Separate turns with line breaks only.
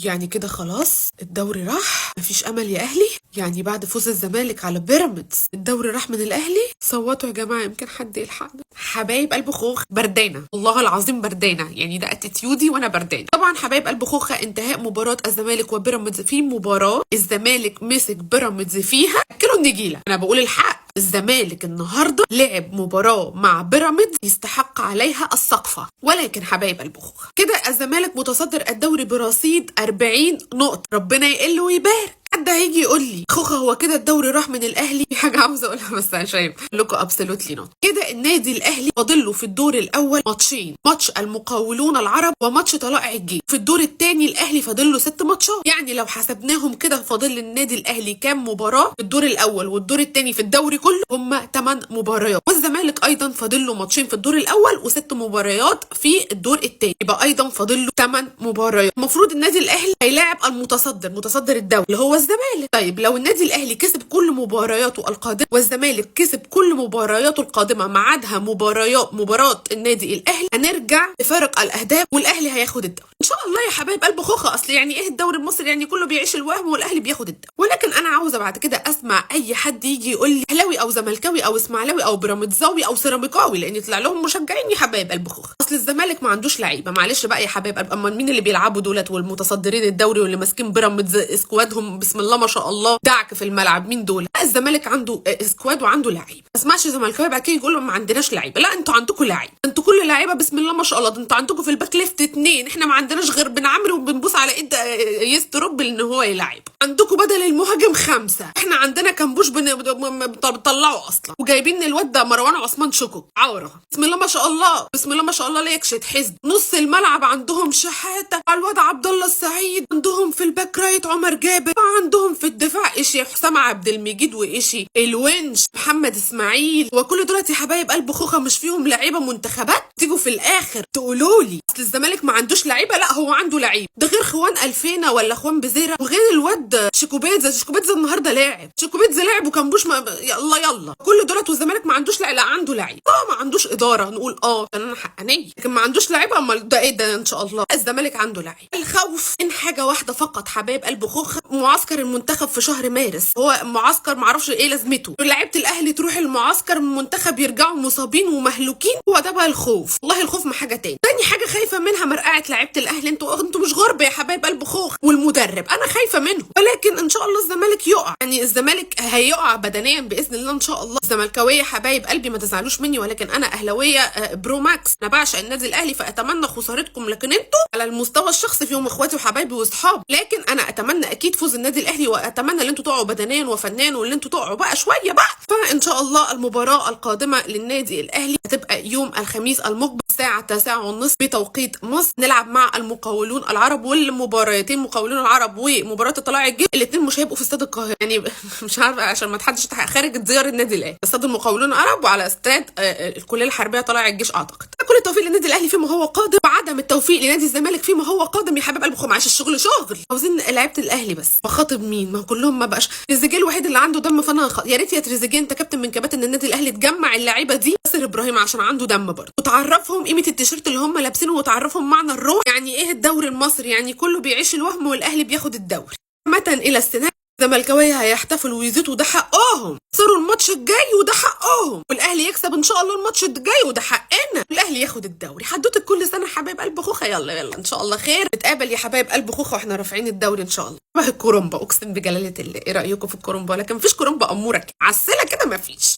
يعني كده خلاص الدوري راح، مفيش امل يا اهلي. يعني بعد فوز الزمالك على بيراميدز الدوري راح من الاهلي. صوتوا يا جماعة يمكن حد يلحقنا. حبايب قلب خوخ بردانه، والله العظيم بردانه، يعني ده attitude ي وانا بردانه. طبعا حبايب قلب خوخه انتهاء مباراة الزمالك وبيراميدز في مباراة الزمالك مسك بيراميدز فيها اكلوا النجيله. انا بقول الحق، الزمالك النهارده لعب مباراة مع بيراميدز يستحق عليها السقفه. ولكن حبايب قلب خوخه كده الزمالك متصدر الدوري برصيد 40 نقطة، ربنا يقل ويبارك. حد هيجي يقول لي خوخه هو كده الدوري راح من الاهلي؟ في حاجة عاوزه اقولها بس عشان لكم absolutely not. كده النادي الاهلي فاضل له في الدور الاول ماتشين، ماتش المقاولون العرب وماتش طلائع الجيش. في الدور الثاني الاهلي فاضل له 6 ماتشات، يعني لو حسبناهم كده فاضل للنادي الاهلي كام مباراة في الدور الاول والدور الثاني في الدوري كله؟ هم 8 مباريات. والزمالك ايضا فاضل له ماتشين في الدور الاول وست مباريات في الدور الثاني، يبقى ايضا فاضل له 8 مباريات. المفروض النادي الاهلي هيلاعب المتصدر، متصدر الدوري اللي هو الزمالك. طيب لو النادي الاهلي كسب كل مبارياته القادمة والزمالك كسب كل مبارياته القادمة ما عدا مباراة النادي الاهلي، هنرجع لفارق الاهداف والاهلي هياخد الدوري ان شاء الله يا حبايب قلب خوخه. اصل يعني ايه الدوري المصري؟ يعني كله بيعيش الوهم والاهلي بياخد الدوري. ولكن انا عاوزه بعد كده اسمع اي حد يجي يقول لي اهلاوي او زملكاوي او اسماعيلاوي او بيراميدزاوي او سيراميكاوي، لان يطلع لهم مشجعين يا حبايب قلب خوخه. اصل الزمالك ما عندوش لعيبة، معلش بقى يا حبايب قلب، اما مين اللي بيلعبوا دولت والمتصدرين الدوري واللي ماسكين بيراميدز squad هم بسم الله ما شاء الله دعك في الملعب، مين دول؟ لا الزمالك عنده squad وعنده لعيبة. ما اسمعش زملكاوي بعد كده يقول ما عندناش لعيبة، لا انتوا عندكم لعيبة، انتوا كل لعيبة بسم الله ما شاء الله. ده انتوا عندكم في ال back left 2، احنا ما عندناش غير بن عمرو وبنبوس على ايد يسترب ان هو يلعب. عندكم بدل المهاجم 5، احنا عندنا كمبوش بنطلعه اصلا، وجايبين الواد ده مروان عثمان شكوك عورة بسم الله ما شاء الله، بسم الله ما شاء الله. لا يكشت حزب نص الملعب عندهم شحاته، الواد عبد الله السعيد، عندهم في ال back right عمر جابر، عندهم في الدفاع ايشي حسام عبد المجيد وايشي الونش محمد اسماعيل، وكل دولت يا حبايب قلب خوخه مش فيهم لعيبة منتخبات. تيجوا في الاخر تقولوا لي اصل الزمالك ما عندوش لعيبة، لا هو عنده لعيب، ده غير خوان الفينا ولا خوان بزيره، وغير الواد شيكوبيتزا. شيكوبيتزا النهارده لاعب، شيكوبيتزا لاعب وكمبوش ما... يلا يلا كل دولت والزمالك ما عندوش لعيبة. لا عنده لعيب، ما عندوش ادارة نقول عشان انا حقانيه، لكن ما عندوش لعيبة. امال ده ايه ده؟ ان شاء الله الزمالك عنده لعيب. الخوف من حاجة واحدة فقط حبايب قلب خوخ، معسكر المنتخب في شهر مارس، هو معسكر ما اعرفش ايه لازمته، لعيبة الاهلي تروح المعسكر المنتخب يرجعوا مصابين ومهلوكين، هو ده بقى الخوف. والله الخوف من حاجة تاني. تاني حاجة خايفة منها مرقعه لعيبة الاهلي، انتوا مش غرب يا حبايب قلب خوخ، والمدرب انا خايفة منه، ولكن ان شاء الله الزمالك يقع، يعني الزمالك هيقع بدنيا باذن الله ان شاء الله. الزملكاويه حبايب قلبي ما تزعلوش مني، ولكن انا اهلاويه pro max، انا بعشق النادي الاهلي فاتمنى خسارتكم، لكن انتوا على المستوى الشخصي فيهم اخواتي وحبايبي واصحابي، لكن انا اتمنى اكيد فوز النادي الاهلي، واتمنى ان انتوا تقعوا بدنيا وفنيا، وان انتوا تقعوا بقى شوية بقى. فان شاء الله المباراة القادمة للنادي الاهلي هتبقى يوم الخميس المقبل الساعة 9:30 بتوقيت مصر، نلعب مع المقاولون العرب، والمباراتين مقاولون العرب ومباراة الطلائع الجيش الاثنين مش هيبقوا في استاد القاهرة، يعني مش عارفه عشان ما تحدش خارج ديار النادي الاهلي، استاد المقاولون العرب وعلى استاد الكلية الحربية طلائع الجيش اعتقد. كل التوفيق للنادي الاهلي فيما هو قادم، وعدم التوفيق لنادي الزمالك فيما هو قادم يا حبايب قلب. معلش الشغل شغل، عاوزين لعيبة الاهلي بس. بخاطب مين؟ ما كلهم ما بقاش تريزيجيه الوحيد اللي عنده دم، فانا يا ريت يا تريزيجيه انت كابتن من كباتن النادي الاهلي تجمع اللعيبة دي، ياسر ابراهيم عشان عنده دم برضه، وتعرفهم قيمة التيشيرت اللي هم لابسينه، وتعرفهم معنى الروح، يعني ايه الدوري المصري، يعني كله بيعيش الوهم والاهلي بياخد الدوري. متى الى السنة الزملكاويه هيحتفلوا ويزيدوا، ده حقهم، خسروا الماتش الجاي وده حقهم، والاهلي يكسب ان شاء الله الماتش الجاي وده حقنا، والاهلي ياخد الدوري. حدوتة كل سنة حبايب قلب خوخه. يلا يلا ان شاء الله خير، نتقابل يا حبايب قلب خوخه واحنا رافعين الدوري ان شاء الله. شبه الكرومبا اقسم بجلاله الله. ايه رايكم في الكرومبا؟ لكن مفيش كرومبا اموره عسله كده، مفيش.